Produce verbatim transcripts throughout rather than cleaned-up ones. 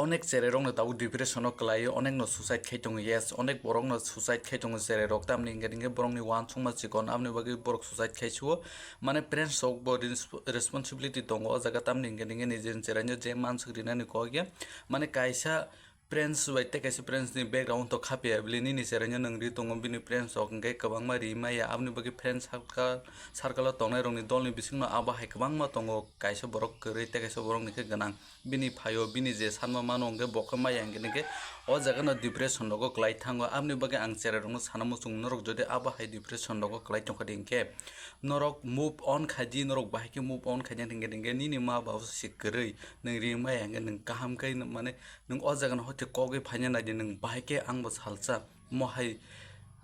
Onek cherai rok no tabuk depression o kwlai o, onek no suicide khai tongo, yes, onek borok no suicide khai tongo cherai rok, tamni hingke hingke borok ni uansukma chikon, aboni bagwi borok suicide khai suo. Mane parents rok bo res-, responsibility tongo o jaga, tamni hingke hingke nijeni cherai no je mansuk rinani kok ya, mane kaisa parents bai tei kaisa parents ni background to khapya bili nini cherai no nwng ri tongo, bini parents rok hingke kwbangma ri maya, aboni bagwi parents circle, circle o tongnai rok ni dol ni bising no abo hai kwbangma tongo, kaisa borok kwrwi tei kaisa borok ni khe gwnang. Bini phaio bini je sanma mano hwnkhe bo khe maya hwnkhe hwnkhe o jaga no depression rogo kwlai thango. Aboni bagwi ang cherai rokno sana muchung, norok jodi abo hai depression rogo kwlai tongkha di hwnkhe norok move on khai di, norok bahai khe move on khai di hwnkhe hwnkhe nini ma baba se kwrwi nwng ri maya hwnkhe nwng kaham khe mane nwng o jaga no hoite kogwi phaina nai di, nwng bahai khe ang bo salsa mo hai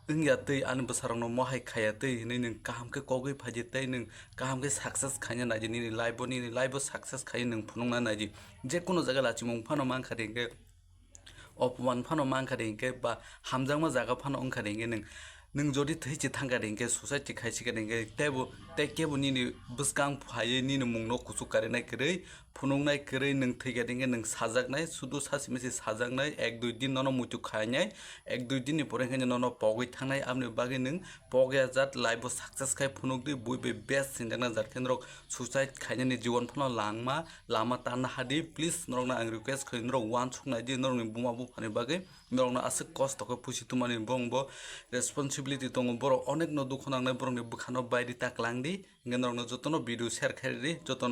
wngya twi, ani bwsarokno mo hai khaiya twi hinwi nwng kaham khe kogwi phai di tei nwng kaham khe success khaina nai di, nini life o, nini life o success khai nwng phunukna nai di. Je kono jaga lachimung phano mankha di hwnkhe, opoman phano mankha di hwnkhe, ba hamjakma jaga phano wngkha di hwnkhe, nwng, nwng jodi thwi se thangkha di hwnkhe, suicide se khai se kha di hwnkhe, teibo, tei kebo nini bwskang phaiwi nini mungno kuchuk karinai kwrwi, phunuknai kwrwi nwng thwikha di hwnkhe nwng sajaknai, sudu sasi misi sajaknai, ek dui din nono muitu khainai, ek dui din ni pore hwnkhe nono pogwi thangnai, aboni bagwi nwng pogya jat life o success khai phunuk di, bui bai best sinjaknai jat khe norok suicide khainani jiwan phano langma lama tanna hadi. Please norokno ang request khaio, norok uansuk nai di, norokni buma buphani bagwi norokno aswk kosto khe pusi tumani, borok bo responsibility tongo, borok onek no dukhu nangnai, borokni bwkhano bairi ta kwlang di. Hingke norokno jotono video share khairi di, jotono.